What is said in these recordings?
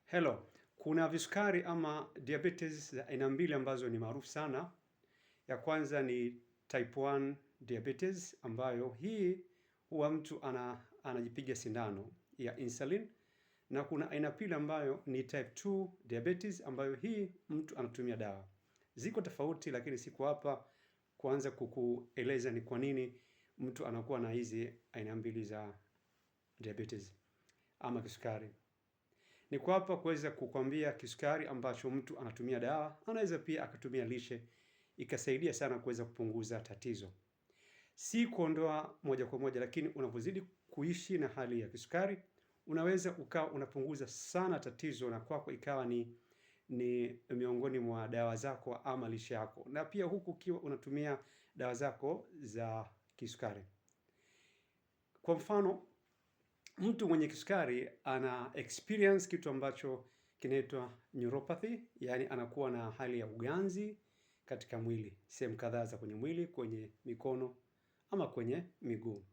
Hello, kuna visukari ama diabetes za aina mbili ambazo ni maarufu sana. Ya kwanza ni type 1 diabetes ambayo hii huwa mtu anajipiga sindano ya insulin, na kuna aina pili ambayo ni type 2 diabetes ambayo hii mtu anatumia dawa. Ziko tofauti, lakini siko hapa kuanza kukueleza ni kwa nini mtu anakuwa na hizi aina mbili za diabetes ama kisukari. Niko hapa kuweza kukwambia kisukari ambacho mtu anatumia dawa, anaweza pia akatumia lishe ikasaidia sana kuweza kupunguza tatizo. Si kuondoa moja kwa moja, lakini unapozidi kuishi na hali ya kisukari, unaweza ukawa unapunguza sana tatizo na kwako ikawa ni miongoni mwa dawa zako ama lishe yako, na pia huku ukiwa unatumia dawa zako za kisukari. Kwa mfano, mtu mwenye kisukari ana experience kitu ambacho kinaitwa neuropathy, yani anakuwa na hali ya uganzi katika mwili, sehemu kadhaa za kwenye mwili, kwenye mikono ama kwenye miguu.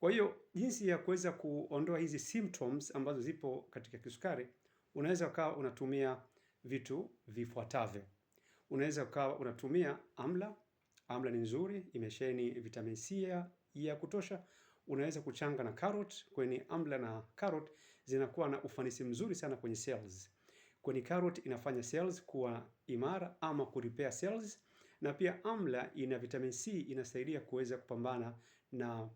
Kwa hiyo jinsi ya kuweza kuondoa hizi symptoms ambazo zipo katika kisukari, unaweza ukawa unatumia vitu vifuatavyo. Unaweza ukawa unatumia amla. Amla ni nzuri, imesheheni vitamin C ya kutosha. Unaweza kuchanga na carrot, kwenye amla na carrot zinakuwa na ufanisi mzuri sana kwenye cells. Kwenye carrot inafanya cells kuwa imara ama kurepair cells, na pia amla ina vitamin C inasaidia kuweza kupambana na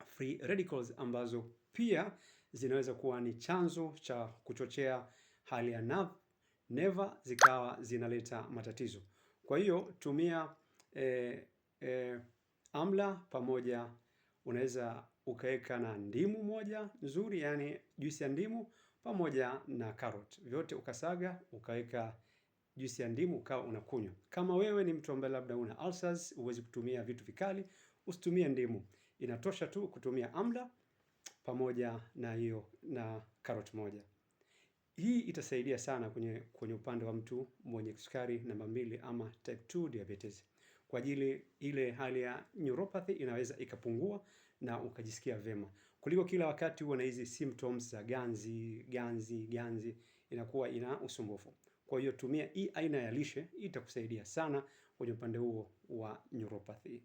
free radicals ambazo pia zinaweza kuwa ni chanzo cha kuchochea hali ya nerve neva zikawa zinaleta matatizo. Kwa hiyo tumia amla pamoja, unaweza ukaweka na ndimu moja nzuri, yani juisi ya ndimu pamoja na carrot, vyote ukasaga ukaweka juisi ya ndimu ukawa unakunywa. Kama wewe ni mtu ambaye labda una ulcers, huwezi kutumia vitu vikali, usitumie ndimu, inatosha tu kutumia amla pamoja na hiyo na carrot moja. Hii itasaidia sana kwenye upande wa mtu mwenye kisukari namba 2 ama type 2 diabetes. Kwa ajili ile hali ya neuropathy inaweza ikapungua na ukajisikia vema. Kuliko kila wakati huwa na hizi symptoms za ganzi, ganzi, ganzi, inakuwa ina usumbufu. Kwa hiyo tumia hii aina ya lishe, itakusaidia sana kwenye upande huo wa neuropathy.